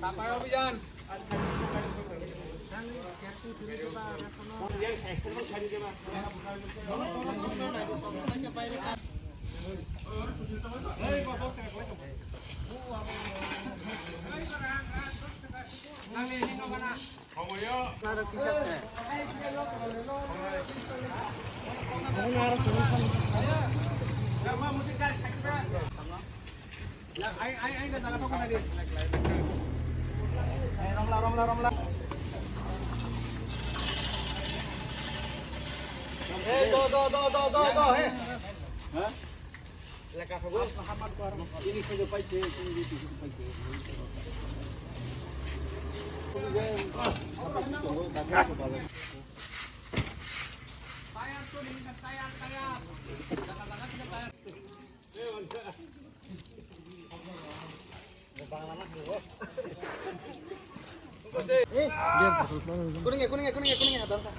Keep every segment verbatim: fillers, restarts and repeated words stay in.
Sapai obijan. Kuning ya, kuning ya, kuning ya, kuning ya, dansa.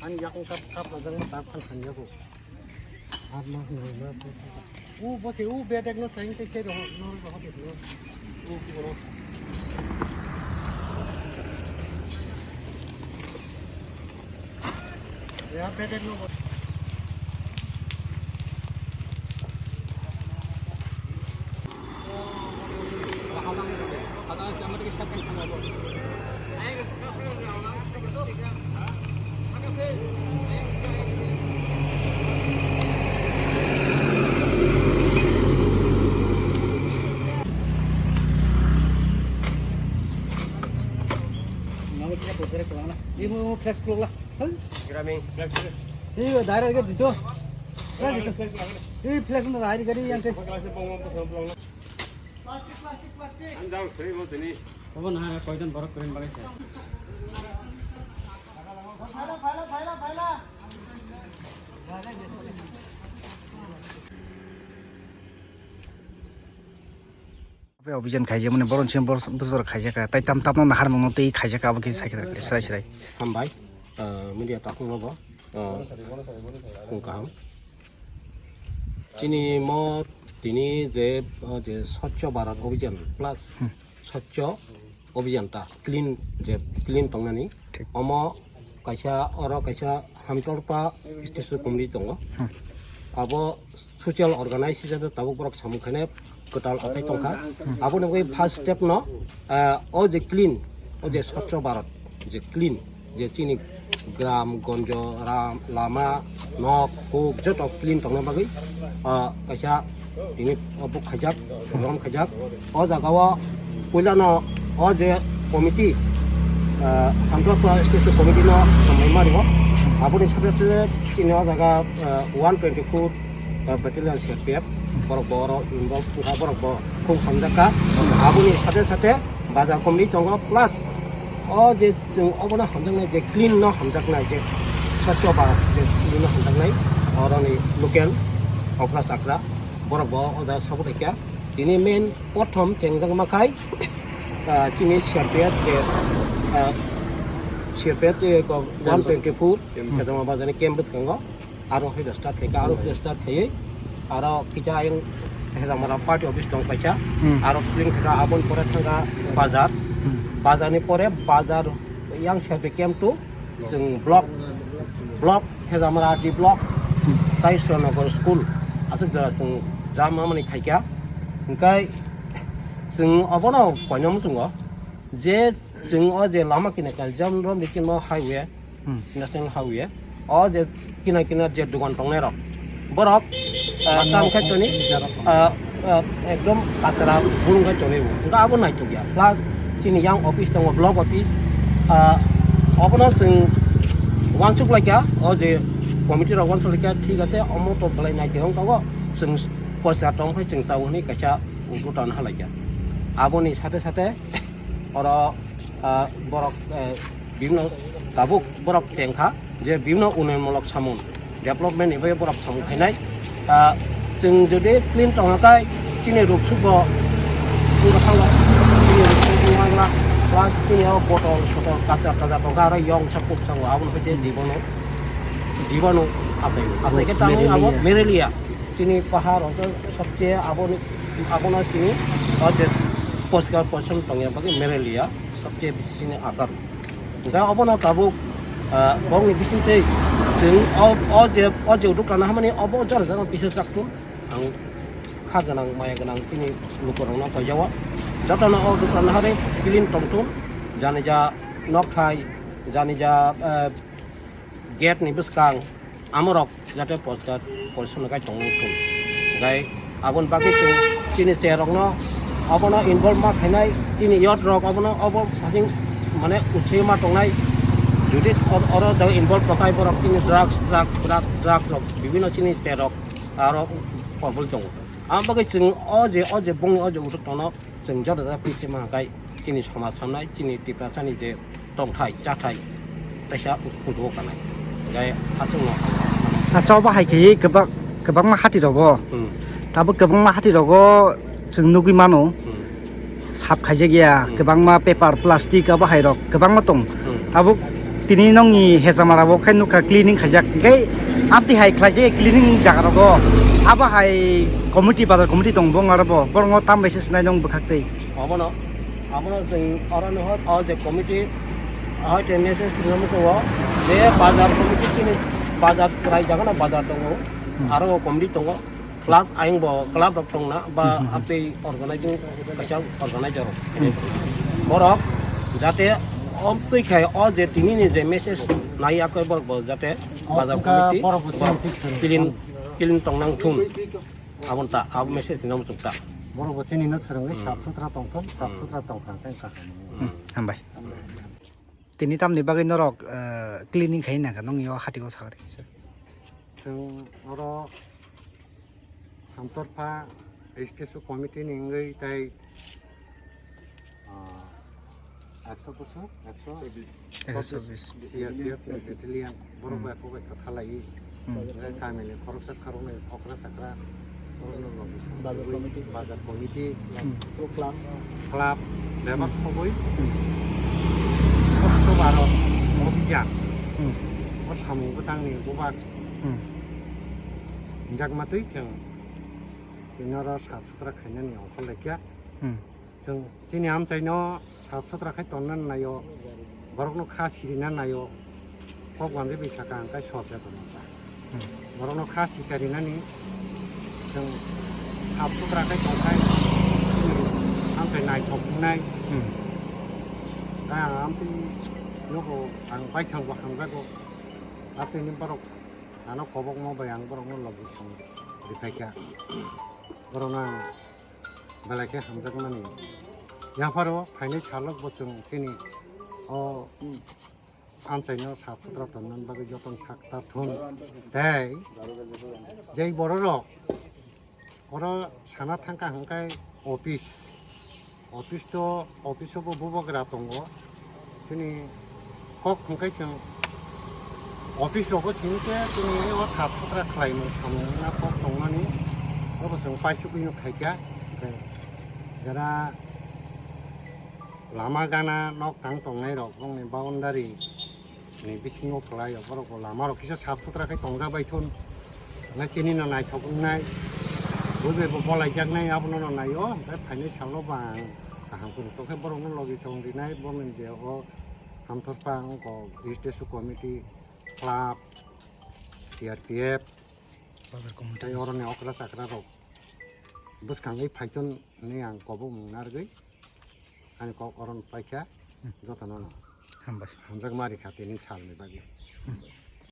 Ani yakung kap, kap lajang ma tap khan khan yaku. Ar ma hwnwi ma. U bo se u bedek no saing te se roho, no roho de no. U ku ro. Ya bedek no. Ini mau flash keluar lah. Hah? Grami. Ini direct ke dito. Ini flash na ride gari yang ke. Plastik, plastik, plastik. Anjang free mo tini. Obo na koidan borok kren bagwi sa. Phaila, phaila, phaila, phaila. Ape obijan khaijak mani boron sim bor bosor khaijak ka tai tam tam no nahar mangno tei khaijak ka abo khe sai khe srai srai. Hambai, ah, media takung rogo, ah, kung kaham. Chini mo tini je, ah, je Swachh Bharat Abhiyan plus Hmm. Swachh Abhiyan ta clean je clean tongnani. Thik. Omo kaisa oro kaisa Hamtorpa station committee tongo. Hmm. Abo social organize hisabe tabuk borok samung khainai kwtal achai tongkha. Hmm. Aboni bagwi first step no, ah, o je clean, o je Swachh Bharat, je clean, je chini gram, gonjo, ram, lama, nok, huk, joto clean tongna bagwi, ah, kaisa tini o book khaijak, program khaijak. O jaga o puila no o je committee, ah, Hamtorpa station committee no hambai mari o. Aboni sate sate chini o jaga, ah, one twenty four, ah, battalion C R P F, borok bo oro involve wngkha, borok bo khung hamjak kha. Aboni sate sate bazar committee tongo, plus o je chwng obono hamjaknai, je clean no hamjaknai, je Swachh Bharat je clean no hamjaknai, oroni local okra chakra borok bo o jaga support khaikha. Tini main prothom chengjakma khai, ah, chini C R P F je, ah, C R P F je ko one twenty four Khajama bazar ni camp bwskango. Aro hwnkhe start khaikha, aro hwnkhe start khaiwi aro kisa ayang Hezamara party office tong kaisa, Hmm. aro clean khaikha, aboni pore thangkha bazar, Hmm. bazar ni pore bazar yang side camp to chwng block, block Hezamara D block, Hmm. Taiswra Nagar school aswk jora chwng jam mani khaikha, hwnkhe chwng obono koino muchungo je chwng o je lama kini kaijak romni kimo highway, Hmm. National Highway. O je kinar kinar je dogan tongnai rok. Borok, ah, Mano tam khai toni, ah, ah, ekdom kachara burung khai toni bo. Hwnkhe abo naithok ya. Plus chini yang office tongo, block office. Ah, obono chwng uansuk laikha, o je committee rok uansuk laikha, thik ase, omo to belai naithok wng tongo. Chwng koisa tong khai chwng chao hwnwi kaisa uddhotana halaikha. Aboni sate sate oro, ah, borok, eh, bibhinno tabuk borok tengkha je bibhinno unnayonmulok samung, development ni bagwi borok samung khainai. Ah, chwng jodi clean tongna tai chini ruk suk bo thango, chini ruk suk bo wngla, plus chini o botol sotol kacha kacha tongkha, aro yong sa kuk thango, aboni bagwi je jibonu, jibonu atai, atai khe tamo abo malaria. Malaria. Chini pahar o to sabse aboni, abono chini o je poriskar porichonno tongya bagwi malaria sabse bisi chini atar. Hingke obono tabuk, ah, bongni bisingtwi chwng o, o je, o je udukrana hamani obo jora jora bisa chakthun. Ang kha gwnang, maya gwnang chini lukurokno paijao. Jotono o udukrana hari clean tongthun. Janija nokthai, janija, eh, gate ni bwskang amorok jate poriskar porichonno khai tongthun. Hingke aboni bagwi chwng chini chair rokno abono involve ma khainai, chini youth rok abono obo hasing mane uchi ma tongnai. Jodi or-, oro jaga involve tongkhai borok chini drugs, drugs, drugs, drugs rok bibinno chini chair rok aro porbul tongo. Ang bagwi chwng o je, o je bongni o je utok tono chwng joto jora pisi ma hwnkhai chini somaj samnai, chini Tiprasani je tongthai, chathai, teisa kudu o kanai. Hingke aswkno. Acha, obo hai khe kwbak-, kwbangma hati rogo. Hmm. Tabuk kwbangma hati rogo chwng nugwi mano. Hmm. Sap khaijak ya, hmm, kwbangma paper, plastic abo hai rok kwbangma tong. Hmm. Tabuk tini nongni hechamara bo khai nukha cleaning khaijak. Hingke amtwi hai khlaijak cleaning jaga rogo. Abo hai committee, bazar committee tong bong aro bo. Borokno tam bai se sinai nong bwkhak twi. Abono, abono chwng oro no hor, o je committee, hoi te message rwna muchungo, je bazar committee chini bazar kwrai jaga no bazar tongo, hmm, aro o committee tongo, plus ayang bo club rok tongna, ba, hmm, hmm, hmm, amtwi organizing, kaisa organizer rok. Hmm. Borok jate amtwi khai o je tini ni je message nai yakoi borok bo jate o bazar wngkha committee borok bo borok chini clean, clean tongnang thun. Aboni ta, abo message no muchung ta. Borok bo chini no swrwngwi, hmm, sap sutra tongthon, sap, hmm, sutra tongkha, tei kaham. Hmm, hambai. Tini tamni bagwi norok, eh, cleaning khai nangkha, nongni o hati o sakha kisa. Chwng oro Hamtorpha Registration Committee ni wngwi tei Ah, ekso bosor, ekso ekso bis. C R P F ni battalion, borok, hmm, bai kok bai kwthalai. Hmm. Kami ni khoroksa khoroknwi okra chakra, borok no logi song. Bazar committee. Bazar committee. Hmm. Club. Club, bebak, hmm, khogwi. Hmm. Swk swk aro obhijan. Hmm. O samung bwtang ni bubak. Hmm. Hinjak matwi chwng tini oro sap sutra khainani ongkhor laikha. Hmm. Chwng chini amchaino sap sutra khai tonna naio, borokno kha sirina naio, kok wanjwi bai saka hwnkhe socheton wngkha. Hmm. Borokno kha sicharinani chwng sap sutra khai tongkhai chini amchai naithok wngnai. Hmm. Tei ang amtwi nogo ang baithangbo hamjago, amtwini borok ano kobokma bai ang borokno logi song riphaikha. Borokno ang belai khe hamjakmani. Yapharo phainai salok bo chwng chini o amchaino sap sutra tonnani bagwi jotono sak tar thun. Tei jei bororok oro sana thangkha hwnkhe office, office to, office o bo bubagra tongo. Chini kok hwnkhe chwng office rogo simi khe chini o sap sutra khlaimung samung wngna kok tongmani, obo chwng paisugwino khaikha. Jara lama gana nok tang tongnai rok bongni boundary ni bisingo kwlai o borok bo lama rok kisa sap sutra khe tongjak bai thun. Hwnkhe chini no naithok wngnai, bui bai bo bolai jaknai abono no naio, hwnkhe phainai salo bo ang kaham khe tongkhe borokno logi chong rinai, borokni je o Hamthorpa wngkok, registration committee, club, C R P F, bazar committee, tei oroni okra chakra rok bwskangwi phaithun hwnwi ang kobokmung narwgwi ani kok oro paikha. Hmm. Jotono no hambai, hamjak mari kha tini salni bagwi. Hmm.